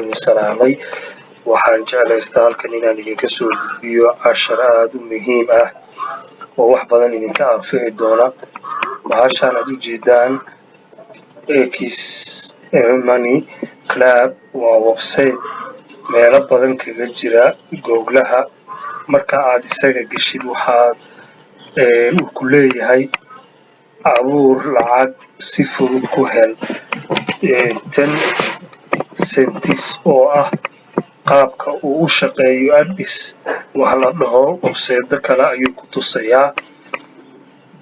Idin salaamay. Waxaan jeclaystaa halkan inaan idinka soo gudbiyo cashar aada u muhiim ah oo wax badan idinka anfici doona. Bahashaan aad u jeedaan, X Money Club, waa website meelo badan kaga jira Googlaha. Marka aad isaga geshid, waxaad uu ku leeyahay abuur lacag, si fudud ku hel 10 cents, oo ah qaabka uu u shaqeeyo ads wax la dhaho. Websitedo kale ayuu ku tusayaa.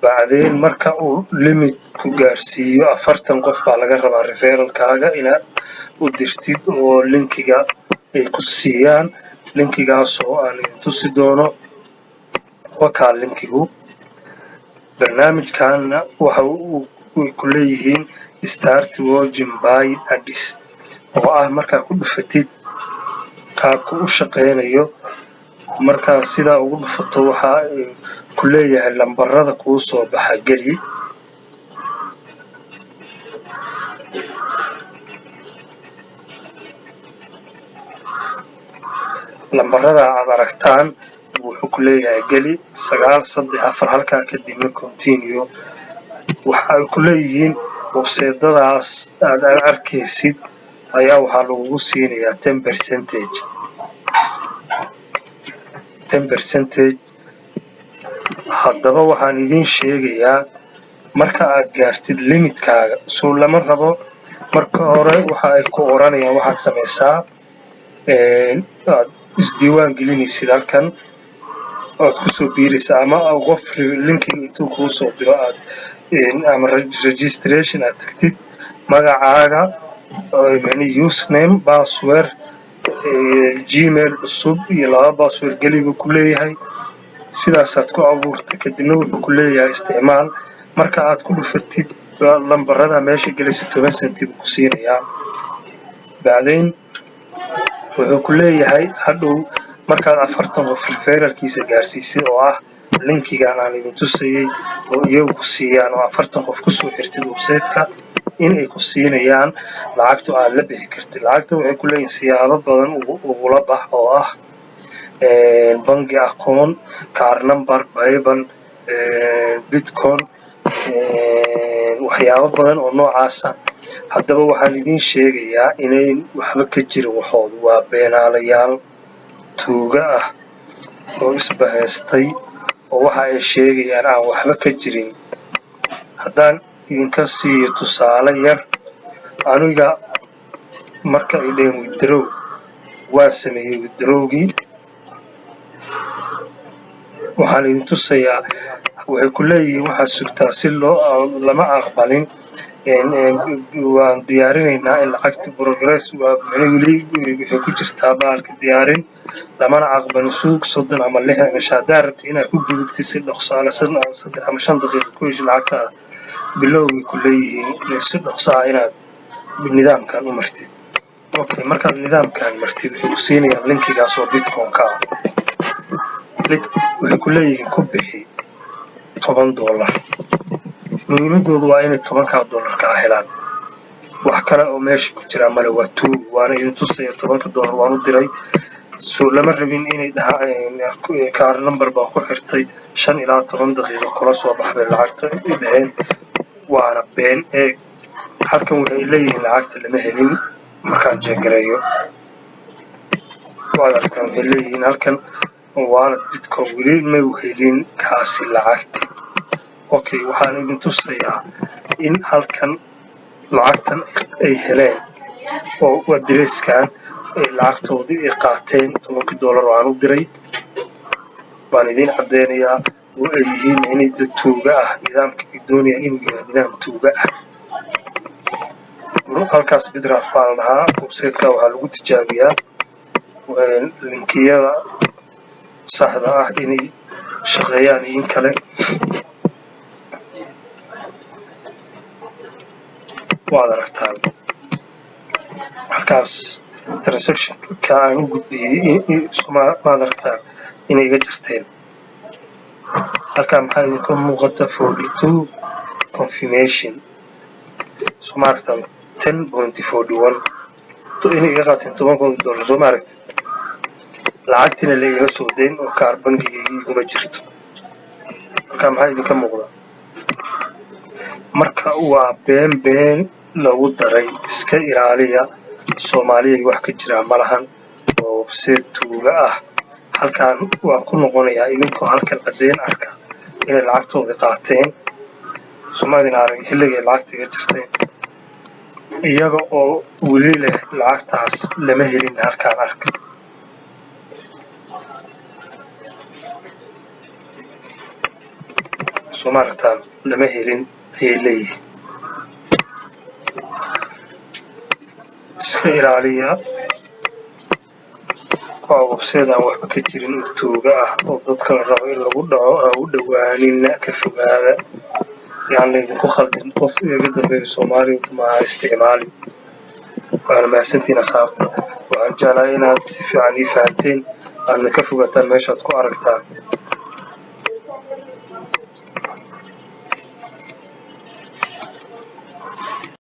Bacdeen marka uu limit ku gaarsiiyo, 40 qof baa laga rabaa referralkaaga inaad u dirtid oo linkiga ay ku siiyaan, linkigaas oo aan idin tusi doono. Wakaa linkigu. Barnaamijkanna waxa uu ku leeyihiin "Start watching by ads", oo ah markaa ku dhufatid qaabka u shaqeynayo. Markaa sidaa ugu dhufato, waxa ku leeyahay lambarada kuu soo baxa geli. Lambarada aad aragtaan wuxuu ku leeyahay geli, 934 halkaa, kadibna continue. Waxa ay ku leeyihiin websaytadaas aad arkaysid ayaa waxaa lagugu siinayaa 10 percentage, 10%. Haddaba waxaan idiin sheegayaa, marka aad gaartid limitkaaga suu lama rabo. Marka hore waxa ay ku oranayaan waxaad samaysaa, aad isdiiwaan gelinaysid halkan oad kusoo biiraysa, ama qof linkiga intuu kuu soo diro aad ama registration aad tagtid, magacaaga, username, password, Gmail cusub iyo laba password geli buu ku leeyahay. Sidaasaad ku abuurtay. Kadibna wuxuu ku leeyahay isticmaal. Marka aad ku dhufatid lambarada meesha gelaysa, 10 centi buu ku siinayaa. Bacdayn wuxuu ku leeyahay hadhow markaad 40 qof referralkiisa gaarsiisay, oo ah linkigan aan idin tusayay, oo iyagu ku siiyaan, oo 40 qof kusoo xirtid website-ka, in ay ku siinayaan lacagta aad la bixi kartid. Lacagta waxay ku leeyihin siyaabo badan ugula bax, oo ah bangi account, card number, PayPal, Bitcoin, waxyaabo badan oo noocaasa. Haddaba waxaan idiin sheegayaa inayn waxba ka jirin waxoodu. Waa beenaalayaal tuuga ah oo isbahaystay, oo waxa ay sheegayaan aan waxba ka jirin. Haddaan idinka siiyo tusaale yar, aniga marka ay dhaheen withdraw, waan sameeyey withdrawgii. Waxaan idin tusayaa, waxay ku leeyihiin waxaad sugtaa si loo lama aqbalin, waan diyaarinaynaa in lacagta progress waa weli waxay ku jirtaa bahalka diyaarin, lamana aqbalin, suug 30 ama 60 cisho. Haddaa rabtid inaad ku gudubtid si dhaqso ah, 3 ama 5 daqiiqo ku heshid lacagtaada, bilowgay ku leeyihiin si dhaqso ah inaad nidaamkan u martid. Okay, markaad nidaamkan martid, waxay ku siinayaan linkigaas oo Bitcoin-ka ah. Waxay ku leeyihiin ku bixi $10. Muhiimadoodu waa inay tobankaa dollar kaa helaan, wax kale oo meesha ku jiraa male. Waa tuug, waana idin tusaya. 10-ka dollar waan u diray. So lama rabin inay dhahaan card number baan ku xirtay, 5 ilaa 10 daqiiqo kula soo baxbay lacagta dhaheen, waana been. Eeg halkan, waxay leeyihiin lacagta lama helin. Markaan check gareeyo, waad aragtaan, waxay leeyihiin halkan wallet Bitcoin weli ma helin kaasi lacagti. Okay, waxaan idin tusayaa in halkan lacagtan ay heleen oo addresskan ay lacagtoodii ay qaateen, 10-kii dollar oo aan u diray baan idiin caddeynayaa, oo ay yihiin inay dad tuuga ah. Nidaamka ay doonayaan inuu yahay nidaam tuuga ah. Halkaas Bitraf baa la dhahaa website-ka. Waxaa lagu tijaabiyaa linkiyada saxda ah inay shaqeeyaan iyo in kale. Waad aragtaan halkaas transactionka aan u gudbiyey, maad aragtaan inay iga jarteen. Halkaa maxaa idinka muuqata? 42 confirmation, soo ma aragtaan? 10.41. Inay iga qaateen $10,000, soo ma aragtid? Lacagtiina la iima soo dayn oo kaar bangigayga iguma jirto. Marka maxaa idinka muuqda? Marka waa been been lagu daray. Iska ilaaliya, Soomaaliyay, wax ka jiraa ma lahan. Waa website tuuga ah. Halkaan waan ku noqonayaa, idinkoo halkan caddeyn arka inay lacagtoodii qaateen. Soomaalina arag xilligay lacagta iga jirteen, iyaga oo weli leh lacagtaas lama helin. Halkaan arka, soo ma aragtaan? Lama helin ayay leeyihiin. Iska ilaaliya, waa website aan waxba ka jirin oo tuuga ah oo dadka la rabo in lagu dhaco. Ha u dhowaanina, ka fogaada, yaan laydinku khaldin. Qof igaga dambeeya Soomaaliya maaha isticmaali. Waana mahadsantihiin, asxaabta. Waxaan jeclahay inaad si fiican ii fahanteen, aadna ka fogaataan meeshaad ku aragtaan.